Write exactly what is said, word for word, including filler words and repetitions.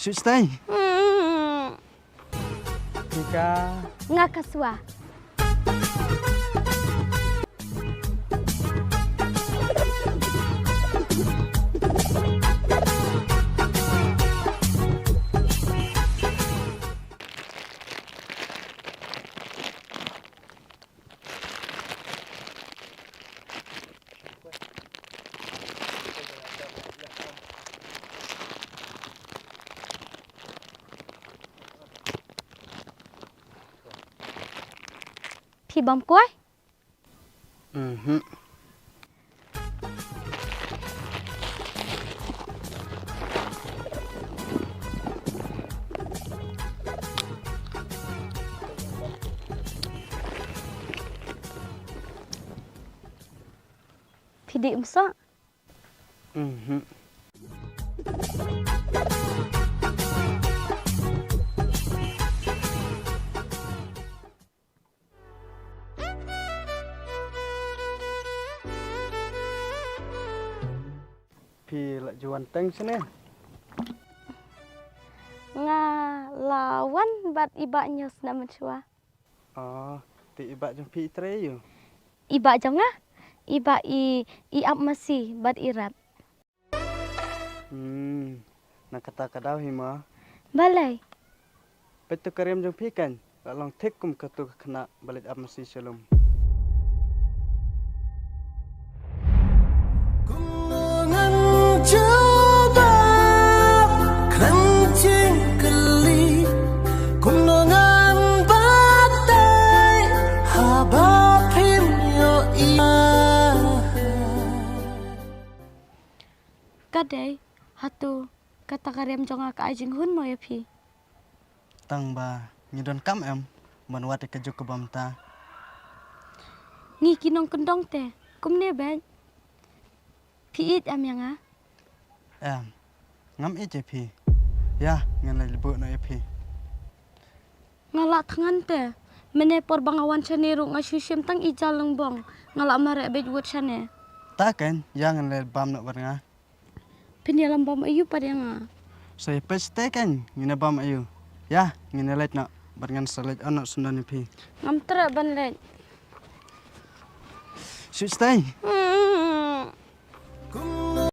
Shu stay. Hmm. Tika. Nga ka swa. Phi bam kwai? Mhm. Phi dih msah? Mhm. Phi la ju wan teng shane? Nga la wan bad i bah Nyos na mynshuwa. Oh, te i bah jong phi i trei aïu? I bah jong nga, i bah i, i ap masi bad i rep. Hmm, na kata ka daw hi ma. Balei? Peit to ka riam jong phi kan, la long thik kum kato ka khynnah ba leit ap masi sha lum. Kumno ngan jubab kren jingkylli, kumno ngan batai haba phim ïohi. Ka dei, hato kata ka riam jong nga ka ai jinghun mo ïa phi? Tang ba ngi donkam em ban wad ïa ka juk ka bam ta. Ngi ki nongkyndong te kumne bad phi ïeit em ïa nga? Em, ngam ïeit ïa phi. Ïa, ngan leit leit buh noh ïa phi. Nga lah thngan te. Mynne por ba nga wan shane ruh nga shu shim tang i jal lyngbong. Nga lah mareh beit wut shane. Ta kan, ïa ngan leit bam noh bad nga. Phin ïalam bam aïu pat ïa nga? Sa ïa peit te kan, ngin ïa bam aïu. Ïa, ngin ïa leit noh bad ngan sa leit on noh syndon ïa phi. Ngam treh ban leit. Shu stay. Hmm.